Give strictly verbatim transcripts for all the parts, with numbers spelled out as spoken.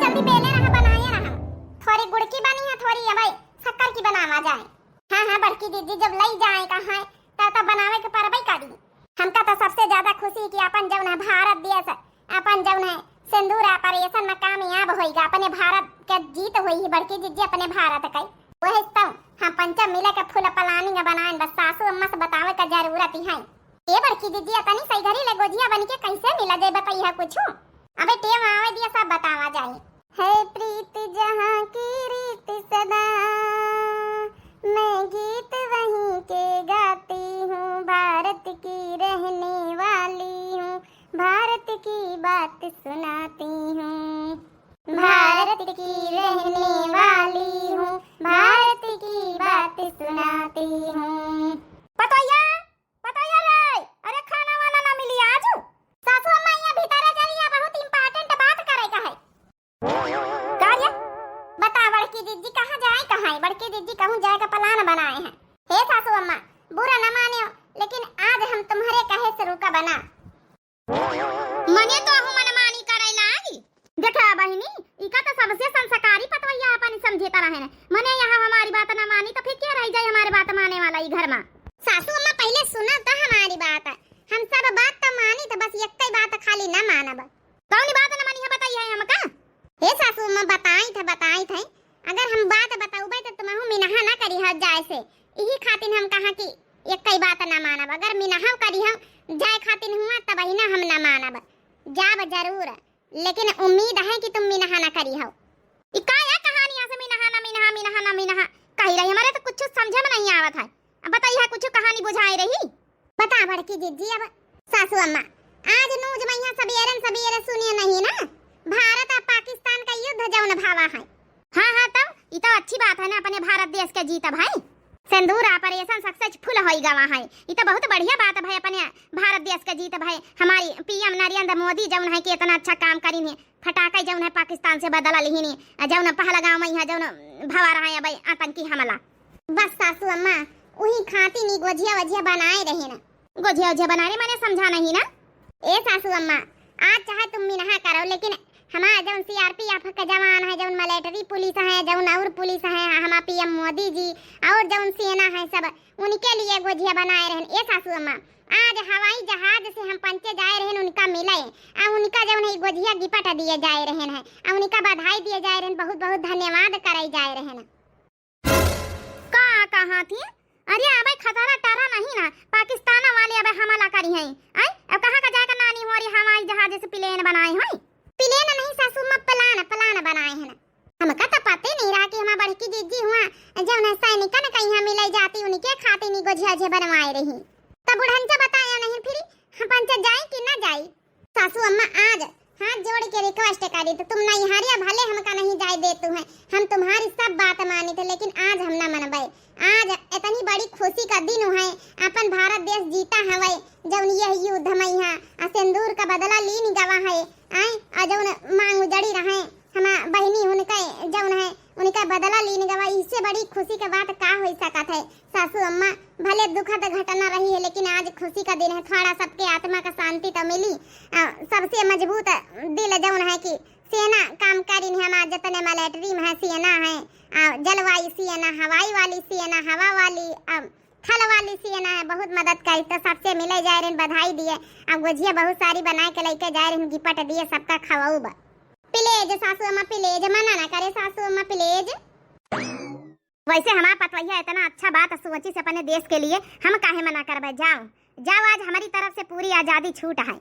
जल्दी बेले रहा, बनाए रहा। थोड़ी गुड़ की बनी है, थोड़ी अबे शक्कर की बनावा जाए। हाँ, हाँ, बड़की दीदी, जब लई जाए कहाँ, तब, तब बनावे के परबे करी। हमका तो सबसे ज्यादा खुशी कि अपन जौन है भारत देश, अपन जौन है सिंदूर operation में कामयाब होइगा, अपने भारत के जीत होई है बड़की दीदी, अपने भारत के। वही तो हम पंचम मिले के full planning बनाएन, बस सासू अम्मा से बतावे का जरूरत ही है। ए बड़की दीदी, अतनी सही घरी ले गोझिया बन के कैसे मिला जाए, बताइए कुछ। अबे टेम आवे दिया, सब बतावा जाए। है प्रीत जहाँ की रीत सदा, मैं गीत वहीं के गाती हूँ, भारत की रहने वाली हूँ, भारत की बात सुनाती हूँ, भारत की रहने वाली हूँ, भारत की बात सुनाती हूँ। पतोहिया, पतोहिया रे, अरे खाना वाना ना मिली आजू? सासू अम्मा, यहाँ भीतर आ जाइए, बहुत important बात करे का है। का रे? बता बड़की दीदी, कहाँ जाए, कहाँ है? बड़की दीदी कहूँ जाए का plan बनाए हैं। हे सासू अम्मा, बुरा न मानियो, लेकिन आज हम तुम्हारे कहे से रुका बना। मने तो अहू मनमानी करे लागी। देखा बहिनी, इका तो सबसे संस्कारी पतवैया अपन समझे तरह है। मने यहाँ हमारी बात न मानी तो फिर क्या रह जाए हमारे बात माने वाला ई घर में? सासू अम्मा, पहले सुना तो हमारी बात। हम सब बात तो मानी, तो बस यक्कई बात खाली न मानब। कौन बात न मानी है, बताई है हमका? हे सासू अम्मा, बताई थे, बताई थे, अगर हम बात बतौबे तो तुमहू मिनहा ना करी हो जाए से, यही खातिर हम कहा कि यक्कई बात ना मानब। अगर मिनहा करी हो जाए खातिर हुआ तब ही ना हम ना मानब, जाब जरूर, लेकिन उम्मीद है कि तुम मिनहा ना करी हो। ई का या कहानी यहाँ से मिनहा ना मिनहा, मिनहा ना मिनहा कही रही, हमारे तो कुछ समझे में नहीं आवत है। अब बताइए, कुछ कहानी बुझाए रही? बता बड़की जिज्जी, अब सासू अम्मा, आज news में यहाँ सबेरन सबेरे सुनिए नहीं ना, भारत और पाकिस्तान का युद्ध जौन भावा है। हाँ, हाँ, तब ई तो अच्छी बात है ना, अपने भारत देश के जीत भाई, सिंदूर operation successful होई गवा है। ई तो बहुत बढ़िया बात है भाई, अपने भारत देश के जीत भाई। हमारी पीएम नरेंद्र मोदी जौन है कि इतना अच्छा काम करी है, फटाके जौन है पाकिस्तान से बदला लिहिन, आ जौन पहलगाम में यहाँ जौन भवा रहा है भाई आतंकी हमला। बस सासू अम्मा, वही खातिर नी गोझिया वझिया बनाए रहे ना। गोझिया वझिया बनाए रहे, मैंने समझा नहीं ना। ए सासू अम्मा, आज चाहे तुम मिनहा करो, लेकिन हमार जौन सीआरपीएफ के जवान है, जौन मिलिट्री पुलिस है, जौन और पुलिस है, हमार पीएम मोदी जी और जौन सेना है सब, उनके लिए गोझिया बनाए रहन। ए सासू अम्मा, आज हवाई जहाज से हम पंचे जाए रहन उनका मिले, आ उनका जौन है गोझिया गिफ्ट दिए जाए रहन है, आ उनका बधाई दिए जाए रहन, बहुत बहुत धन्यवाद कराई जाए रहन। का कहा थी? अरे अबे खतरा टरा नहीं ना, पाकिस्तान वाले अबे हमला करी हैं। आई, अब कहाँ का जाकर नानी हो रही हवाई जहाज से प्लेन बनाए हैं? प्लेन नहीं सासू अम्मा, प्लान, प्लान बनाए हैं ना। हमका तो पते नहीं रहा कि हमार बड़की जिज्जी हुआ जौन है सैनिकन का यहाँ मिलाई जाती, उनके खातिर नी गोझिया जे बनवाए रही। तब बुढ़नचा बताया नहीं, फिर हम पंचा जाए कि ना जाए? सासू अम्मा, आज हाथ जोड़ के request करी तो तुम नैहरिया भले हमका नहीं जाए देतू है, हम तुम्हारी सब बात मानी थे, लेकिन आज हम ना मनबे। आज इतनी बड़ी खुशी का दिन है, अपन भारत देश जीता हवे, जौन यह युद्ध में यहाँ आ सिंदूर का बदला लीन गवा है, आए, आ जौन मांग उजड़ी रहे, हमार बहिनी उनके जौन है, उनका बदला लीन गवा, इससे बड़ी खुशी का बात का हो सकत है? सासू अम्मा, भले दुखद घटना रही है, लेकिन आज खुशी का दिन है, थोड़ा सबके आत्मा का शांति तो मिली। आ, सबसे मजबूत दिल जौन है कि सेना काम करीन है, हमार जितने मिलिट्री में है, सेना है, आ, जलवायु सेना, हवाई वाली सेना, हवा वाली, आ, थल वाली सेना है, बहुत मदद करी। तो सबसे मिले जाए रहन, बधाई दिए, आ, गोझिया बहुत सारी बनाए के लेके जाए रहन, गिफ्ट दिए, सबका खवाऊब। प्लीज सासू अम्मा, प्लीज, मना ना करे सासू अम्मा, प्लीज। वैसे हमार पतवैया इतना अच्छा बात सोची से अपने देश के लिए, हम काहे मना करबे? जाओ, जाओ, आज हमारी तरफ से पूरी आजादी छूट है।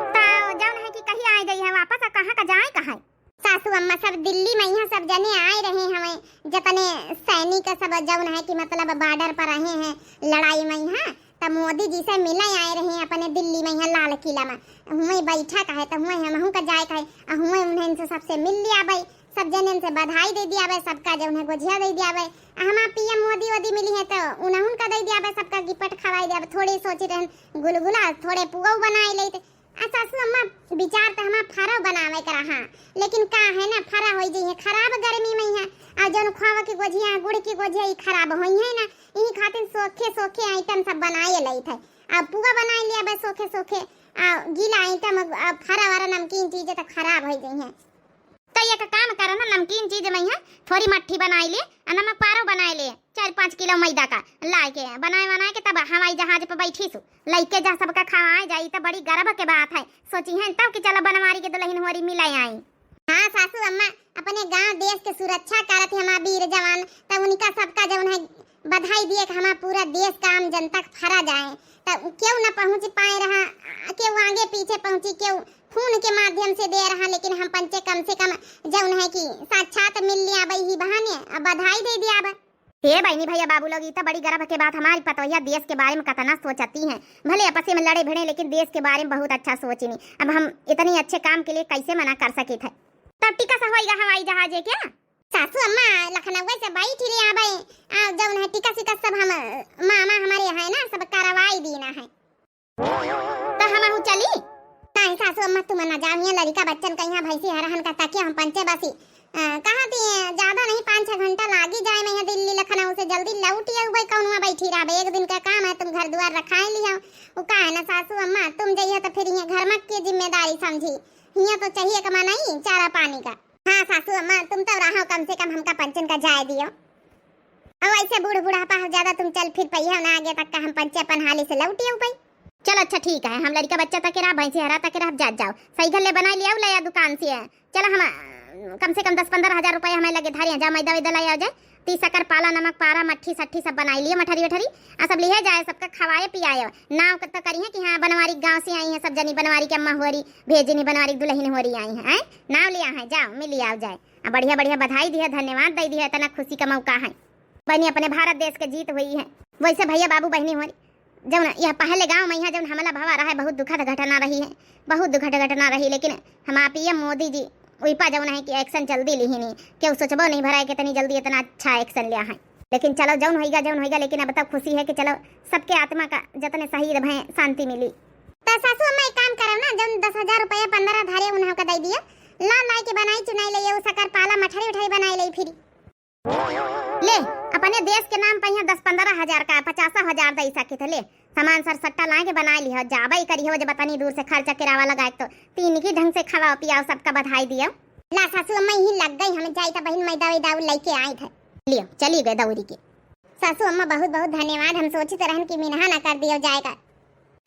तो जौन है कि कहीं आए जाई है वापस, आ कहाँ का जाए, कहाँ है? सासू अम्मा, सब दिल्ली में यहाँ सब जने आए रहे हमें, जतने सैनिक सब जौन है कि मतलब border पर रहे हैं लड़ाई में यहाँ, त मोदी जी से मिले आए रहे अपने दिल्ली में, यहाँ लाल किला में। हुए बैठा का है, त हुए हमहू का जाए का है। आ हुए उन्हें इनसे सबसे मिल लिया भाई, सब जने इनसे बधाई दे दिया भाई, सबका जो उन्हें गोझिया दे दिया भाई। आ हमार पीएम मोदी वोदी मिली है, त उन्हें उनका दे दिया भाई, सबका गिफ्ट खवाई दिया भाई। थोड़े सोची रहन गुलगुला, थोड़े पुआ बनाए लेते। आ सासू अम्मा, विचार त हमार फरा बनावे के रहा, लेकिन का है ना, फरा होई जइहे खराब गर्मी में है। आ जौन खोवा की गोझिया, गुड़ की गोझिया, ई खराब होई है ना, यही खातिर सोखे सोखे item सब बनाए लेत है। आ पुआ बनाए लिया बस सोखे सोखे, आ गीला item, आ फरा वरा नमकीन चीजें तो खराब हो गई हैं। एक काम कर ना, नमकीन चीज मइहाँ थोरी मट्ठी बनाइ ले, आ नमक पारो बनाइ ले, चार पाँच किलो मैदा का लाइ के, बनाइ बनाइ के तब हवाई जहाज पे बैठिसु, लइके जा, सबका खवाए जाई। त बड़ी गर्व के बात है, सोचिहैं तब कि चला बनवारी के दुलहिन होरी मिलै आई। हाँ सासू अम्मा, अपने गाँव देश के सुरक्षा करत ही हमार वीर जवान, तब उनका सबका जउन है बधाई दिए कि हमार पूरा देश का आम जनता के फरा जाए। तब केहू न पहुँच पाए रहा, केहू आगे पीछे पहुँची, केहू फोन के माध्यम से दे रहा, लेकिन हम पंचे कम से कम जउन है कि साक्षात मिल लिया बई ही बहाने, अब बधाई दे दिया अब। हे बहिनी भइया बाबू लोग, ई त बड़ी गर्व के बात, हमारी पतोहिया देश के बारे में कतना सोचती हैं। भले आपसे में लड़े भिड़े, लेकिन देश के बारे में बहुत अच्छा सोचिनी। अब हम इतनी अच्छे काम के लिए कैसे मना कर सकित है? तब टिकस होइगा हवाई जहाज है क्या? सासू अम्मा, लखनऊ से बैठ ले आबे, आ जउन है टिकस विकस सब हम मामा हमारे है ना, सब करवाई दीना है। त हमहू चली? नहीं सासू अम्मा, तुम ना जाओ, हियाँ लड़िका बच्चन का हियाँ भैंसी हरहन का तकिया हम पंचे बसी। अ, कहा थी, ज्यादा नहीं, पाँच छह घंटा लागी जाए, मैं यहाँ दिल्ली लखनऊ से जल्दी लौट आऊ भाई, कौन हुआ बैठी रहबे, एक दिन का काम है, तुम घर दुआर रखाए लिया। वो का है ना सासू अम्मा, तुम जइहो तो फिर यहाँ घर मत के जिम्मेदारी समझी, हियाँ तो चाहिए कमा नहीं चारा पानी का। हाँ सासू अम्मा, तुम तो रहो, कम से कम हमका पंचन का जाए दियो। अब ऐसे बूढ़ बुढ़ापा हो ज्यादा तुम चल फिर पइहो ना, आगे तक का हम पंचे अपन हाली से लौट आऊ पाई। चल अच्छा ठीक है, हम लड़िका बच्चा तक रहा, भैंसी हरा तक रहा, जात जाओ, सही घर ले बनाई लियाऊ, ले आ दुकान से। चला हम, अ, कम से कम दस पन्द्रह हजार रुपया हमें लगे धारिया, जा मैदा वैदा ले आओ जाए, ती शक्कर पाला, नमक पारा, मट्ठी सट्ठी सब बनाई लिए, मठरी उठरी, आ सब लिहे जाए, सबका खवाए पियाए। नाव क-, त करिहे कि हाँ बनवारी गाँव से आई हैं सब जनी, बनवारी के अम्मा होरी भेजनी, बनवारी दुलहिन होरी आई हैं, हैं? नाव लिया है, जाओ मिल आओ जाए। आ बढ़िया बढ़िया बधाई दिया, धन्यवाद दे दिया, इतना खुशी का मौका है। बनी अपने भारत देश के जीत हुई है। वैसे भइया बाबू बहिनी होरी, जउन यह पहले गाँव में यहाँ जउन हमला भवा रहा है, बहुत दुखद घटना रही है, बहुत दुखद घटना रही, लेकिन हमार पीएम मोदी जी ओइपा जउन है कि action जल्दी लिहिनी, केहू सोचबो नहीं भरा है कि इतनी जल्दी इतना अच्छा action लिया है। लेकिन चलो जउन होइगा, जउन होइगा, लेकिन अब तक खुशी है कि चलो सबके आत्मा का जतने शहीद भए शांति मिली। त सासू अम्मा एक काम करब ना, जउन दस हजार रुपया पन्द्रह धारे उन्हों का दे दिया, ला लाई के बनाई चुनाई ले, वो शक्कर पाला मठरी उठरी बनाई ले फिर। ले, अपने देश के नाम पे यहाँ दस पन्द्रह हजार का, पचास हजार दे सकित है, ले, सामान सर सट्टा लाए के बनाए लिहो, जाबे ही करिहो, जब इतनी दूर से खर्चा किरावा लगाए तो तीन की ढंग से खवाओ पियाओ, सबका बधाई दियो। ला सासू अम्मा यहीं लग गई, हम जाई त बहिन मैदा वैदा लेके आई थे। लियो, चली गए दौरी के। सासू अम्मा बहुत बहुत धन्यवाद, हम सोचित रहन कि मिनहा ना कर दियो जाएगा।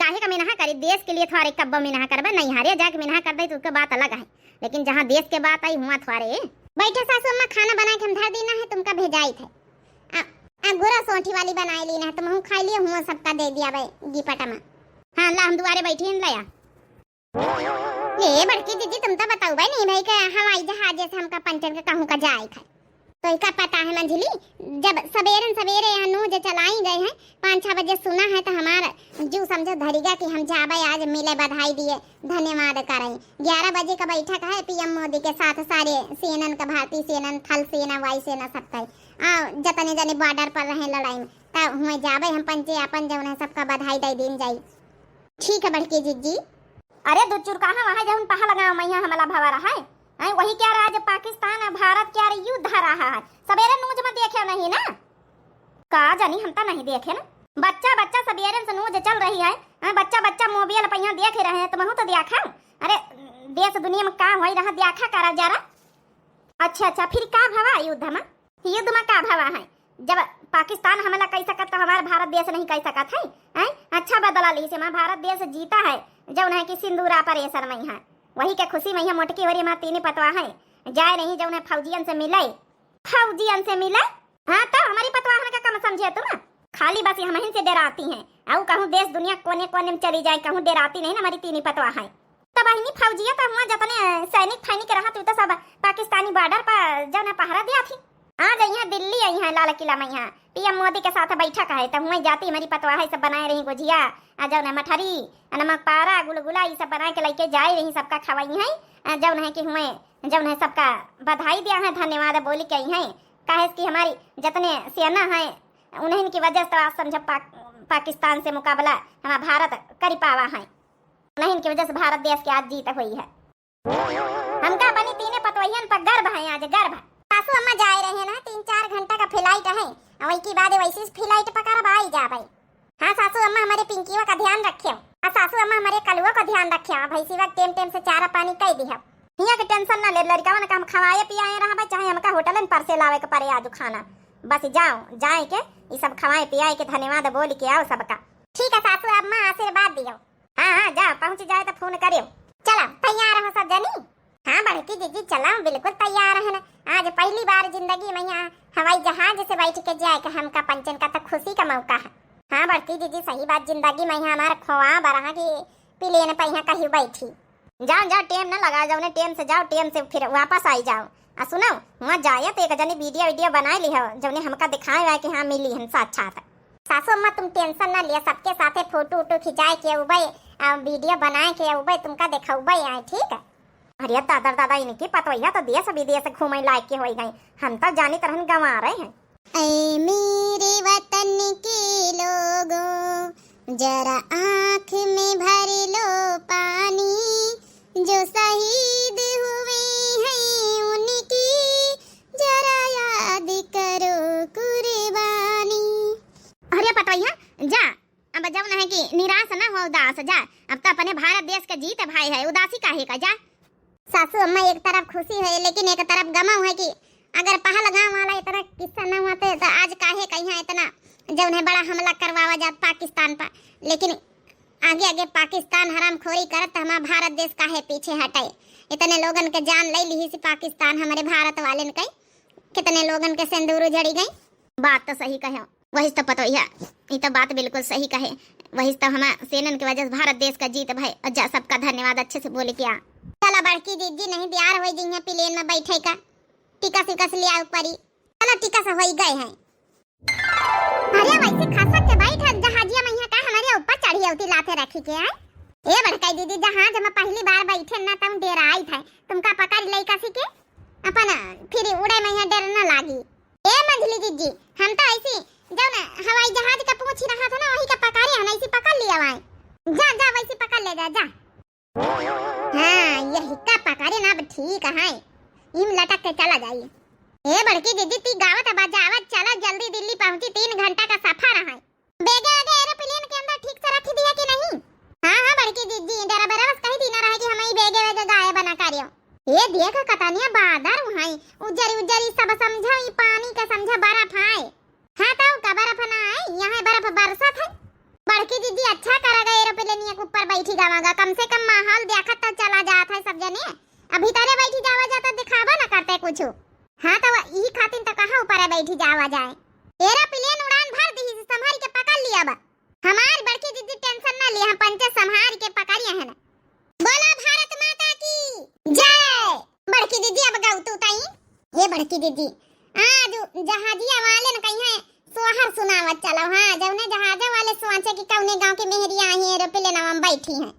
काहे का मिनहा करी, देश के लिए थोड़े कब्बो मिनहा करबे, नहीं हारे जाके मिनहा कर दे तो उसके बात अलग है, लेकिन जहाँ देश के बात आई हुआ थोड़े। बैठे सासू अम्मा, खाना बना के हम धर दीना है, तुमका भेजाई थे। आ, आ गुरा सोंठी वाली बनाए ली ना, तुम हूँ खाई लियो, हुआ सबका दे दिया भाई गिपट में। हाँ ला, हम दुआरे बैठी हैं, ले आ। ये बड़की जीजी, तुम तो बताओ भाई नहीं भाई के हवाई जहाज से हमका पंचन के कहूँ का जाए थे। तो इका पता है मंझली, जब सवेरन सवेरे यहाँ news चलाई गए हैं, पाँच छह बजे सुना है तो हमार जीव समझो धरिगा कि हम जाबे आज मिले बधाई दिए, धन्यवाद करें। ग्यारह बजे का बैठक है पीएम मोदी के साथ सारे सेनन का, भारतीय सेनन, थल सेना, वायु सेना सबका। आ, जतने जने border पर रहे लड़ाई में, त हुए जाबे हम पंचे अपन जौन है सबका बधाई दे दीन जाई। ठीक है बड़की जीजी। अरे दुच्चुर कहाँ वहाँ जौन पहा लगा मैया हमला भवा रहा है? हैं, वही क्या राज पाकिस्तान और भारत क्या रे युद्ध रहा है? सवेरे news में देखे नहीं ना? का जानी, हम तो नहीं देखे ना। बच्चा बच्चा सवेरे से news चल रही है, हैं, बच्चा बच्चा mobile पे यहाँ देख रहे हैं, तुम तो देखा। अरे देश दुनिया में का हो रहा देखा करा जरा। अच्छा अच्छा, फिर का भवा युद्ध में? युद्ध में का भवा है? जब पाकिस्तान हमला कई सकत तो हमार भारत देश नहीं कई सकत है, हैं? अच्छा बदला ली से हमार भारत देश जीता है, जौन है कि सिंदूर operation में है, वही के खुशी में है मोटकी हो रही हमार तीनी पतवा है, जाए रही जौन है फौजियन से मिले, फौजियन से मिले। हाँ तो हमारी पतवाहन का कम समझे तुम, खाली बस हमहिन से डराती हैं, अउ कहूँ देश दुनिया कोने कोने में चली जाए कहूँ डराती नहीं ना हमारी तीनी पतवा है। तब बहिनी फौजिया तो हुआ जतने सैनिक फैनिक रहत उ तो सब पाकिस्तानी border पर जौन पहरा दिया थी। आ जइहाँ दिल्ली अइहाँ लाल किला में यहाँ पीएम मोदी के साथ बैठक है तो हुए जाती हमारी पतवा है सब बनाए रही गुजिया, आ जौन मठरी, आ नमक पारा, गुलगुला, ई सब बना के लेके जाए रही सबका खवाई है। आ जौन है कि हुए जौन है सबका बधाई दिया है, धन्यवाद बोली के आई है। काहे कि हमारी जतने सेना है उन्हीं की वजह से तो आज समझो पाक-, पाकिस्तान से मुकाबला हमारा भारत करी पावा है। नहीं, इनकी वजह से भारत देश के आज जीत हुई है। हमका अपनी तीने पतवहियन पर गर्व है, आज गर्व। सासू अम्मा जाए रहे ना, तीन चार घंटा का flight है, और वही के बाद वैसे flight पकड़ब आई जाबे। हाँ सासू अम्मा, हमारे पिंकीवा का ध्यान रखियो, और सासू अम्मा हमारे कलुआ का ध्यान रखियो, भैंसीवा टेम टेम से चारा पानी कई दियो। हियाँ के tension ना ले, लड़िकवन का हम खवाए पियाए रहबे, चाहे हमका होटलन पर से लावे के पड़े आज खाना। बस जाओ, जाए के ई सब खवाए पियाए के धन्यवाद बोल के आओ सबका। ठीक है सासू, अब माँ आशीर्वाद दियो। हाँ, हाँ, जाओ, पहुँच जाए तो फोन करियो। चला, तैयार हो सब जनी? हाँ बड़की जीजी, चला, बिल्कुल तैयार है ना। आज पहली बार जिंदगी में यहाँ हवाई जहाज से बैठ के जाए के हमका पंचन का तो खुशी का मौका है। हाँ बड़की जीजी, सही बात, जिंदगी में यहाँ हमारा ख्वाब रहा कि plane पे यहाँ कहीं बैठी। जाओ, जाओ, टेम ना लगाओ, जौने टेम से जाओ, टेम से फिर वापस आई जाओ। आ सुनो, वहाँ जाए तो एक जनी video वीडियो बनाए ली हो, जौने हमका दिखाए हुआ कि हाँ मिली हम साक्षात। सासू अम्मा तुम tension ना लिया, सबके साथे फोटो उटो खिंचाए के उबे, आ video बनाए के उबे, तुमका देखउबे आए, ठीक है? अरे दादा दादा, इनकी पतोहिया तो देश विदेश घूमे लायक के होई गई, हम तो जानित रहन गंवा रहे हैं। ऐ मेरे वतन के लोगों, जरा आँख में भर लो पानी, जो शहीद हुए हैं उनकी, जरा याद करो कुर्बानी। अरे पतोहिया, जा, अब जौन है कि निराश ना हो, उदास जा, अब तो अपने भारत देश के जीत भाई है, उदासी काहे का, जा। सासू अम्मा, एक तरफ खुशी है लेकिन एक तरफ गमो है कि अगर पहलगाम वाला इतना किस्सा न हुआ तो, तो आज काहे कहिया इतना जौन है बड़ा हमला करवावा जात पाकिस्तान पर, लेकिन आगे आगे पाकिस्तान हरामखोरी करत, हमार भारत देश काहे पीछे हटे? इतने लोगन के जान ले लिहिस पाकिस्तान हमरे भारत वालेन के, कितने लोगन के सिंदूर उजड़ी गई। बात तो सही कहे, वही तो पतोहिया, ई तो बात बिल्कुल सही कहे, वही तो हमार सेनन के वजह से भारत देश का जीत भय। और जा, सबका धन्यवाद, अच्छे से बोले क्या। चला बड़की दीदी, नहीं तैयार होई जइहे plane में बैठे का, टिकस विकस ले आवे परी। चला टिकस होई गए हैं। अरे वैसे खसक के बैठ जहाजिया में यहाँ का हमारे ऊपर चढ़ी अउती लाते रखी के आए। ए बड़काई दीदी, जहाज में पहली बार बैठे ना तम डेराई थे, तुमका पकड़ लई कसी के अपन फिर उड़े में यहाँ डर न लागी। ए मंझली दीदी, हम तो ऐसी जौन हवाई जहाज का पूछ रहा था ना, वही का पकड़े हैं, ऐसी पकड़ लिया वहीं। जा, जा, वैसी पकड़ ले जा, जा। हाँ, यही का पकड़े ना, अब ठीक है, इम लटक के चला जाई। ए बड़की दीदी, ती गावत बजावत चला, जल्दी दिल्ली पहुँची, तीन घंटा का सफर है। बैग वैग aeroplane के अंदर ठीक से रख दिया कि नहीं? हाँ, हाँ, बड़की दीदी, ड्राइवर बस कही दीना रहे कि हम ई बैग वैग गायब ना करियो। ए देख कतनिया बादर उहाई, उजर उजर ई सब समझो, ई पानी के समझो बर्फ आए। हाँ तो का बर्फ ना आए, यहाँ बर्फ बरसत है। बड़की दीदी अच्छा करा गा aeroplane के ऊपर बैठी जावागा, कम से कम माहौल देखत तो चला जात है सब जने। अभी तले बैठी जावा जाता दिखावा ना करते कुछ। हाँ तो यही खातिर तो कहाँ ऊपर बैठी जावा जाए। Aeroplane उड़ान भर दी, संभाल के पकड़ लिया बा। हमार बड़की दीदी tension ना लिया, हम पंचे संभाल के पकड़िए हैं ना। बोला भारत माता की जय। बड़की दीदी अब गाऊ तू ताई। हे बड़की दीदी, आज जहाजिया वाले न कहीं है सोहर सुनावत चलो। हाँ, जौने जहाजा वाले सोचे कि कौने गाँव के मेहरिया आई हैं, aeroplane में बैठी हैं।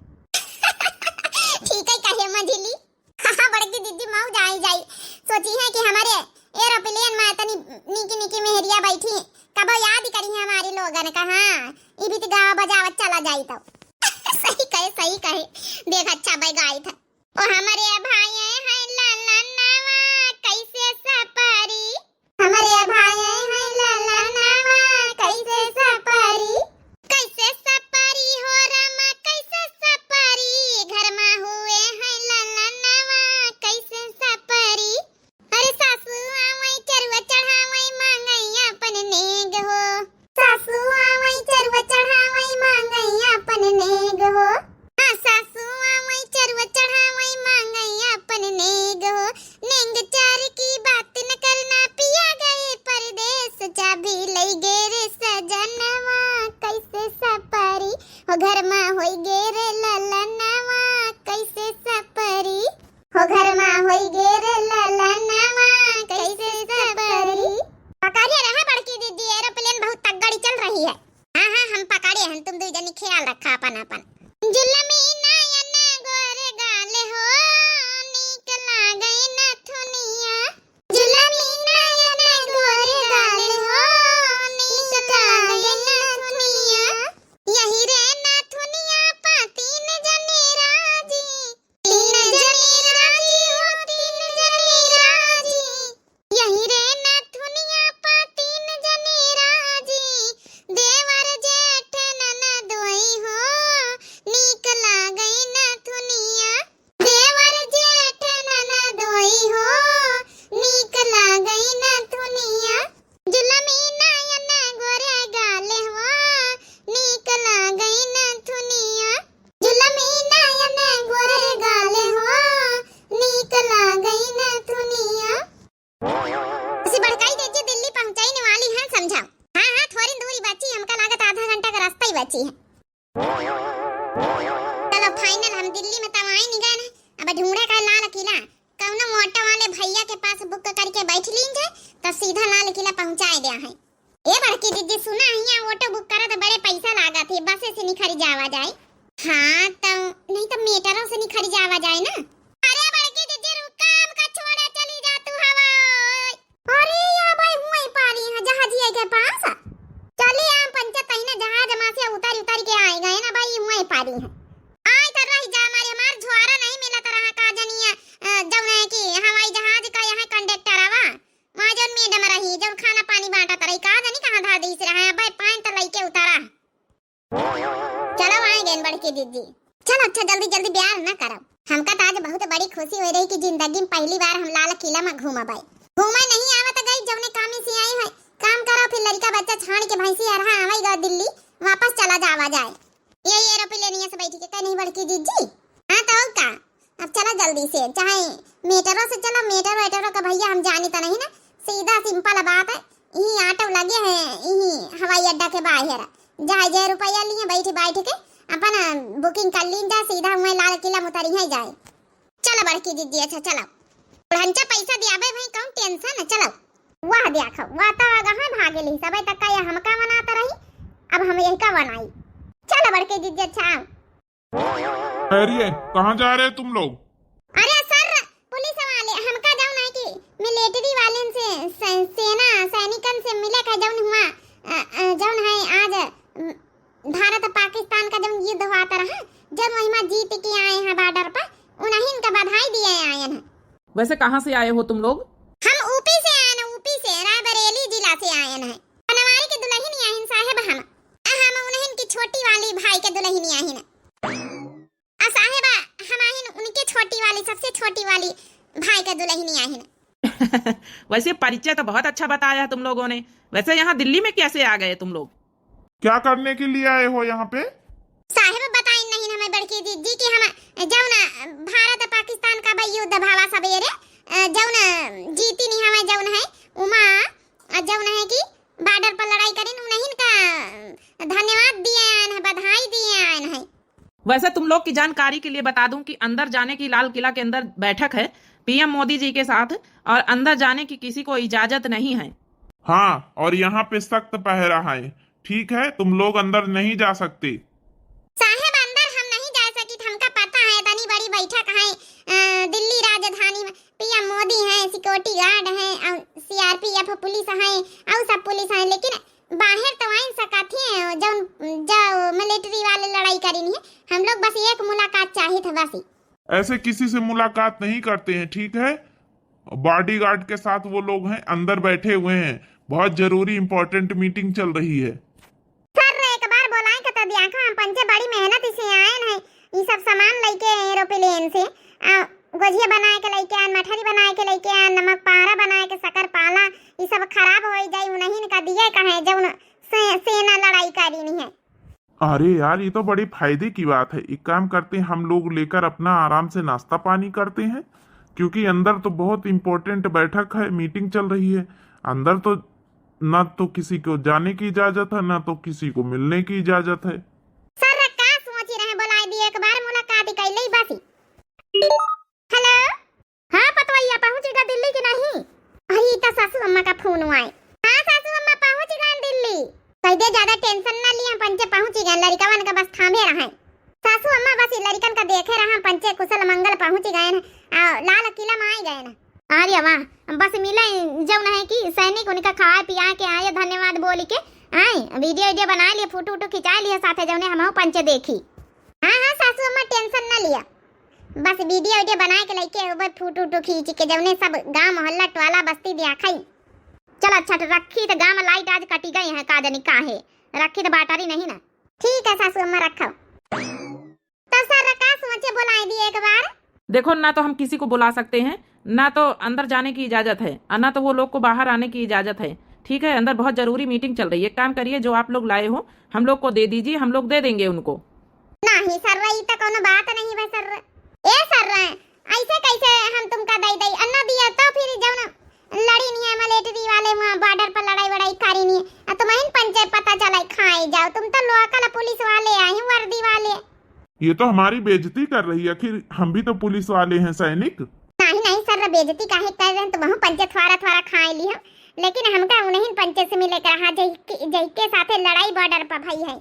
ठीक है कहे मझिली। हाँ, बड़की दीदी मऊ जाई जाई। सोची है कि हमारे aeroplane में इतनी निकी निकी मेहरिया बैठी, कबो याद करी है हमारी लोगन का। हाँ, ई भी तो गावा बजावत चला जाई तो। सही कहे, सही कहे। देख अच्छा बैग आई था। ओ हमरे भाई है ललनवा कैसे सपरी। हमरे भाई है ललनवा कैसे सपरी। कैसे सपरी हो रामा कैसे सपरी। घर में हुए है ललनवा कैसे सपरी। अरे सासू आवई चरुआ चढ़ावई मांगई अपन नेग हो। सासू आवई चरुआ चढ़ावई मांगई अपन नेग हो। हाँ, सासू आवई चरुआ चढ़ावई मांगई अपन नेग हो। नेग चार की बात न करना, पिया गए परदेस, चाबी लई गे रे सजनवा, कैसे सपरी हो घर मा होई गे रे ललनवा, कैसे सपरी। हो घर मा होई गे रे ललनवा, कैसे सपरी। पकड़िए रहा बड़की दीदी, aeroplane बहुत तगड़ी चल रही है। हाँ, हाँ, हम पकड़े हैं, तुम दू जनी ख्याल रखा अपन, अपन। जुलमी नयन गोर गाल हो, नीक लागै नथुनिया। जुलमी नयन गोर गाल हो, नीक लागै नथुनिया। यही रे नथुनिया पाती जी है। चलो final, हम दिल्ली में तब आए नहीं गए ना, अब ढूंढे का लाल किला, कौनो ऑटो वाले भैया के पास book करके बैठ लीन जाए, तो सीधा लाल किला पहुंचाए दिया है। ए बड़की दीदी, सुना, हियाँ ऑटो book करे तो बड़े पैसा लागत है, बसे से निखरी जावा जाए। हाँ, तो नहीं तो मेटरो से निखरी जावा जाए ना। अरे बड़की दीदी, रुका, हमका छोड़े चली जा तू हवा। अरे या भाई, हुआई पारी है जहाजिया के पास। चली आम पंचे, तहिने जहाज मा से उतारी उतारी के आए गए ना भाई, हुआई पारी है। आए तो रही जा, हमारे हमार झुआरा नहीं मिलत रहा का जनिया, अ, जौन है कि हवाई जहाज का यहाँ कंडक्टर आवा, वहाँ जौन मैडम रही, जौन खाना पानी बांटत रही, का जानी कहाँ धर दीस रहा है। भाई पाइन तो लइके उतारा। चलो आए गए बड़की दीदी। चलो अच्छा, जल्दी जल्दी ब्याह ना करब। हमका तो आज बहुत बड़ी खुशी हो रही कि जिंदगी में पहली बार हम लाल किला में घूमब आए। घूमे नहीं आवत गई, जौने कामी से आई है, काम करो, फिर लड़का बच्चा छाड़ के भैंसी हरहा आवे गो दिल्ली, वापस चला जावा जाए। यही एरोप्लेनिया से बैठ के, कहीं नहीं बड़की दीदी? हाँ तो और का, अब चला जल्दी से, चाहे मेटरो से चला, मेटरो वेटरो का भैया हम जानी तो नहीं ना, सीधा simple बात है। यही ऑटो लगे हैं, यही हवाई अड्डा के बाहर, जहाँ जे रुपया लिए बैठ बैठ के अपन booking कर लीन जा, सीधा हुए लाल किला में उतरी है जाए। चलो बड़की दीदी, अच्छा चलो, बुढ़ंचा पैसा दियाबे भाई, कौन tension है, चलो। वाह देखो, वाह तो आगा है भागे ली सबे तक का, ये हमका बनाता रही, अब हम यही का बनाई। चलो बड़की दीदी, अच्छा आओ। अरे, कहाँ जा रहे तुम लोग? अरे सर, पुलिस वाले हमका जौन है कि मिलिट्री वाले से, से, सेना सैनिकन से मिले का जौन हुआ, अ, अ, जौन है आज, अम, भारत पाकिस्तान का जौन युद्ध हुआ था रहा, जब वही मा जीत के आए हैं बॉर्डर पर, उन्हीं का बधाई दिए आए हैं। वैसे कहाँ से आए हो तुम लोग? हम यूपी से आए हैं, यूपी से, रायबरेली जिला से आए हैं। बनवारी के दुल्हन आहिन साहेब हम, हम उन्हीं की छोटी वाली भाई के दुल्हन आहिन। आ साहेबा, हम आहिन उनके छोटी वाली, सबसे छोटी वाली भाई का दुल्हनिया आहिन। वैसे परिचय तो बहुत अच्छा बताया तुम लोगों ने। वैसे यहाँ दिल्ली में कैसे आ गए तुम लोग? क्या करने के लिए आए हो यहाँ पे? साहेब बताइन नहीं हमें बड़की दीदी कि हम जौन भारत पाकिस्तान का बा युद्ध भावा सबेरे, अ, जौन जीती नहीं हमें जौन है उमा, अ, जौन है कि बॉर्डर पर लड़ाई करिन उन्हीं का धन्यवाद दिए आए हैं, बधाई दिए आए हैं। वैसे तुम लोग की जानकारी के लिए बता दूं कि अंदर जाने की, लाल किला के अंदर बैठक है पीएम मोदी जी के साथ, और अंदर जाने की किसी को इजाजत नहीं है। हाँ, और यहाँ पे सख्त पहरा है, ठीक है, तुम लोग अंदर नहीं जा सकते। साहेब, अंदर हम नहीं जा सकित, हमका पता है, इतनी बड़ी बैठक है, अ, दिल्ली राजधानी में, पीएम मोदी हैं, security guard हैं, और सीआरपीएफ पुलिस हैं, और सब पुलिस हैं, लेकिन बाहर तो आइन सकत हैं, जौन, जो मिलिट्री वाले लड़ाई करिन है, हम लोग बस एक मुलाकात चाहित है, बस। ऐसे किसी से मुलाकात नहीं करते हैं, ठीक है? बॉडीगार्ड के साथ वो लोग हैं, अंदर बैठे हुए हैं, बहुत जरूरी important meeting चल रही है। सर, एक बार बोलाए के तो दिया का, हम पंचे बड़ी मेहनत से आएन है, ई सब सामान लइके एरोप्लेन से, आ, गोझिया बनाए के लइके आएन, मठरी बनाए के लइके आएन, नमक पारा बनाए के, शक्कर पाला, ई सब खराब होइ जाई, उन्हीं का दिए कहे, जौन से-, सेना लड़ाई करिन है। अरे यार, ये तो बड़ी फायदे की बात है। एक काम करते हैं, हम लोग लेकर अपना आराम से नाश्ता पानी करते हैं, क्योंकि अंदर तो बहुत important बैठक है, meeting चल रही है। अंदर तो ना तो किसी को जाने की इजाजत है, ना तो किसी को मिलने की इजाजत है। सर, का सोची रहे, बोलाए दिए, एक बार मुलाकात ही कैले ही बसी। हेलो। हाँ पतवैया, पहुँची गा दिल्ली कि नहीं? अरे, ई त सासू अम्मा का फोन आए। हाँ सासू अम्मा, पहुँची गए दिल्ली। कह दे, ज्यादा tension ना लिया, पंचे पहुँची गए, लड़िकवन का बस थामे रहे। सासू अम्मा बस ई लड़िकन का देखे रहा, पंचे कुशल मंगल पहुँची गए न, आ, लाल किला में आई गए न। अरे वाह, बस मिले जौन है कि सैनिक उनका खाए पिया के आए, धन्यवाद बोल के आए, video वीडियो बनाए लिए, फोटो वोटो खिंचाए लिए साथे, जौने हमहू पंचे देखी। हाँ, हाँ, सासू अम्मा, tension ना लिया, बस video वीडियो बनाए के लइके ओबे फोटो वोटो खींच के जौने सब गांव मोहल्ला टोला बस्ती दिया खाई। चल अच्छा, तो रखी तो गांव में light आज कटी गई है, का जानी काहे, रखी तो battery नहीं ना। ठीक है सासू अम्मा, रखो। तो सर का सोचे बुलाए दिए एक बार? देखो, ना तो हम किसी को बुला सकते हैं, ना तो अंदर जाने की इजाजत है, और ना तो वो लोग को बाहर आने की इजाजत है। ठीक है, अंदर बहुत जरूरी meeting चल रही है। एक काम करिए, जो आप लोग लाए हो, हम लोग को दे दीजिए, हम लोग दे देंगे उनको। नहीं सर, ई त कोनो बात नहीं बा सर। ए सर, ऐसे कैसे हम तुमका दे दई? अन्ना दिया तो फिर जौन लड़ी नहीं है मिलिट्री वाले, वहाँ border पर लड़ाई वड़ाई करी नहीं है। आ तुम इन पंचे पता चला खाए जाओ, तुम तो local पुलिस ये तो हमारी बेइज्जती कर रही है, आखिर हम भी तो पुलिस वाले हैं, सैनिक। नहीं, नहीं सर, बेइज्जती काहे कर रहे हैं? तुमहू पंचे थ्वारा थ्वारा खाए ली हम, लेकिन हमका उन्हीं पंचे से मिले के रहा, जहिके, जहिके साथे लड़ाई बॉर्डर पर भई है।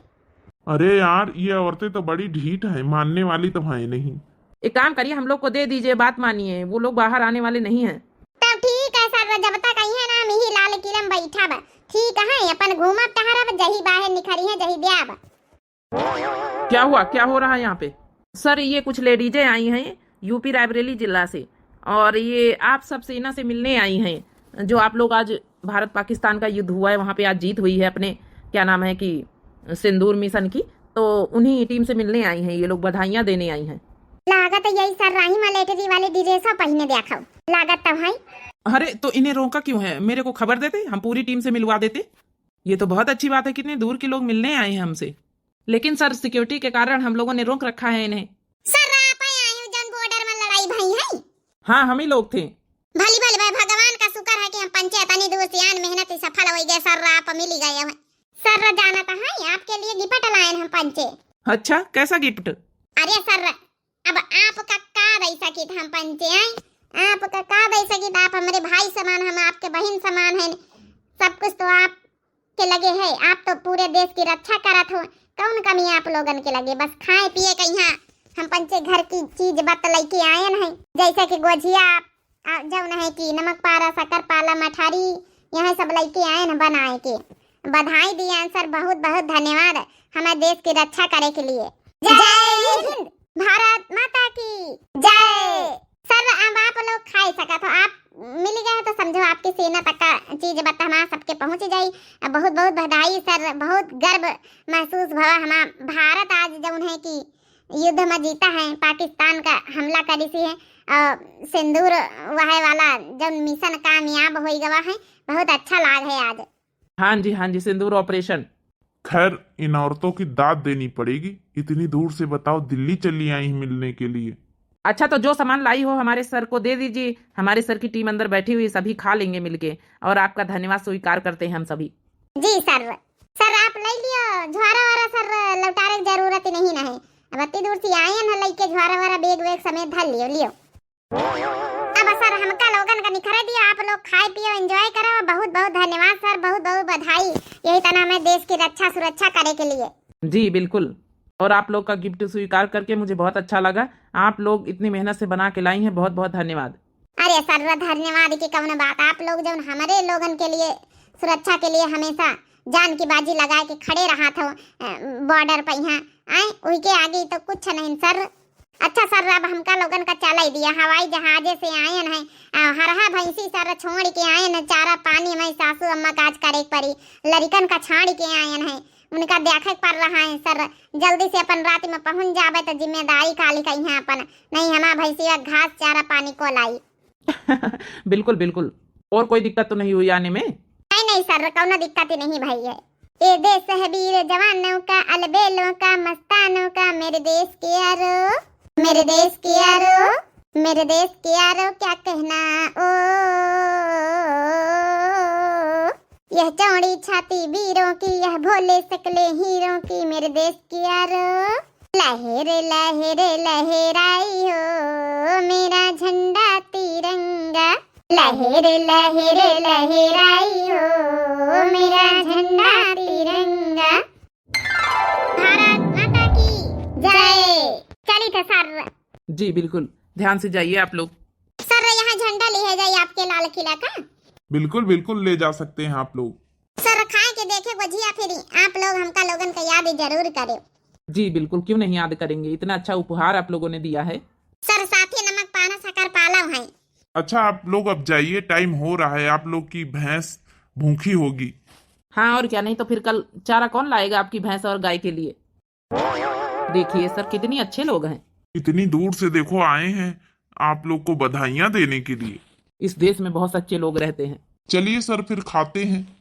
अरे यार, ये औरतें तो बड़ी ढीठ हैं, मानने वाली तो हैं नहीं। एक काम करिए, हम लोग को दे दीजिए, बात मानिए, वो लोग बाहर आने वाले नहीं हैं। तब ठीक है सर, जब तक आई है ना, हम यही लाल किला में बैठा बा। ठीक है, अपन घूमब टहरब, जही बाहर निखरी है, जही द्याब। क्या हुआ, क्या हो रहा है यहाँ पे? सर, ये कुछ लेडीजें आई हैं यूपी रायबरेली जिला से, और ये आप सब सेना से मिलने आई हैं, जो आप लोग आज, भारत पाकिस्तान का युद्ध हुआ है, वहाँ पे आज जीत हुई है अपने, क्या नाम है कि, सिंदूर मिशन की, तो उन्हीं टीम से मिलने आई हैं ये लोग, बधाइयाँ देने आई हैं। लागत है यही सर राही मलेटरी वाली ड्रेसो पहिने देखो, लागत तो है। अरे, तो इन्हें रोका क्यों है? मेरे को खबर देते, हम पूरी टीम से मिलवा देते। ये तो बहुत अच्छी बात है, कितने दूर के लोग मिलने आए हैं हमसे। लेकिन सर, सिक्योरिटी के कारण हम लोगों ने रोक रखा है इन्हें। सर, आप आए हो जौन बॉर्डर में लड़ाई भई है? हाँ, हम ही लोग थे। भली भली भाई, भगवान का शुक्र है कि हम पंचे इतनी दूर से आन मेहनत ही सफल हो गए सर, आप मिल गए हो। सर, जाना तो है, आपके लिए गिफ्ट लाए हम पंचे। अच्छा, कैसा गिफ्ट? अरे सर, अब आपका का दई सकित हम पंचे आए, आपका का दई सकित, आप हमरे भाई समान, हम आपके बहिन समान हैं, सब कुछ तो आप के लगे है, आप तो पूरे देश की रक्षा करत हो, कौन कमी आप लोगन के लगे? बस खाए पिए के यहाँ हम पंचे घर की चीज बत लइके आयन है, जैसे कि गोझिया, आ, जौन है कि नमक पारा, शक्कर पाला, मठारी, यहाँ सब लइके आयन है बनाए के। बधाई दियन सर, बहुत बहुत धन्यवाद हमारे देश की रक्षा करे के लिए। जय हिंद, भारत माता की जय। सर, अब आप लोग खाए सकत हो, आप मिल गए हो तो समझो आपके सेना तक का चीज बत हमारा सबके पहुँच जाई। अब बहुत बहुत बधाई सर, बहुत गर्व महसूस भवा हमारा। भारत आज जौन है कि युद्ध में जीता है, पाकिस्तान का हमला करी सी है, और सिंदूर वहे वाला जौन मिशन कामयाब हो गवा है, बहुत अच्छा लाग है आज। हाँ जी, हाँ जी, सिंदूर ऑपरेशन। खैर, इन औरतों की दाद देनी पड़ेगी, इतनी दूर से बताओ, दिल्ली चली आई मिलने के लिए। अच्छा, तो जो सामान लाई हो हमारे सर को दे दीजिए, हमारे सर की टीम अंदर बैठी हुई, सभी खा लेंगे मिलके, और आपका धन्यवाद स्वीकार करते हैं हम सभी। जी सर। सर, आप ले लियो झोरा वारा सर, लौटारे की जरूरत ही नहीं ना है। अब अति दूर से आए हैं ना, लेके झोरा वारा बैग वैग समेत धर लियो, लियो। अब सर, हमका लोगन का निखरे दियो, आप लोग खाए पियो, एंजॉय करो। बहुत बहुत धन्यवाद सर, बहुत बहुत बधाई, यही तना हमें देश की रक्षा सुरक्षा करे के लिए। जी बिल्कुल, और आप लोग का गिफ्ट स्वीकार करके मुझे बहुत अच्छा लगा। आप लोग इतनी मेहनत से बना के लाई हैं, बहुत बहुत धन्यवाद। अरे सर, धन्यवाद की कौन बात, आप लोग जौन हमारे लोगन के लिए सुरक्षा के लिए हमेशा जान की बाजी लगा के खड़े रहा था बॉर्डर पर यहाँ आए, उनके आगे तो कुछ नहीं सर। अच्छा सर, अब हमका लोगन का चलाई दिया, हवाई जहाजे से आयन है, आ, हरहा भैंसी सर छोड़ के आयन है, चारा पानी हमारी सासू अम्मा का आज करे के पड़ी, लड़िकन का छाड़ के आयन है, उनका देखे के पड़ रहा है सर। जल्दी से अपन रात में पहुँच जाबे तो जिम्मेदारी काली कही है अपन, नहीं हमारा भैंसिया घास चारा पानी को लाई। बिल्कुल बिल्कुल, और कोई दिक्कत तो नहीं हुई आने में? नहीं नहीं सर, कौनो दिक्कत ही नहीं भई है। ए देश है वीर जवानों का, अलबेलों का, मस्तानों का, मेरे देश के यारो, मेरे देश के यारो, मेरे देश के यारो क्या कहना ओ। यह चौड़ी छाती वीरों की, यह भोले सकले हीरों की, मेरे देश के यारो। लहर लहर लहराई हो मेरा झंडा तिरंगा, लहर लहर लहराई हो मेरा झंडा तिरंगा। भारत माता की जय। चली थे सर। जी बिल्कुल, ध्यान से जाइए आप लोग। सर, यहाँ झंडा लिहे जाई आपके लाल किला का? बिल्कुल बिल्कुल, ले जा सकते हैं आप लोग। सर, खाए के देखे गोझिया फिरी, आप लोग हमका लोगन का याद जरूर करे। जी बिल्कुल, क्यों नहीं याद करेंगे, इतना अच्छा उपहार आप लोगों ने दिया है। सर, साथे नमक पाना शक्कर पालव है। अच्छा, आप लोग अब जाइए, टाइम हो रहा है, आप लोग की भैंस भूखी होगी। हाँ और क्या, नहीं तो फिर कल चारा कौन लाएगा आपकी भैंस और गाय के लिए? देखिए सर, कितनी अच्छे लोग हैं। इतनी दूर से देखो आए हैं आप लोग को बधाइयाँ देने के लिए। इस देश में बहुत सच्चे लोग रहते हैं। चलिए सर, फिर खाते हैं।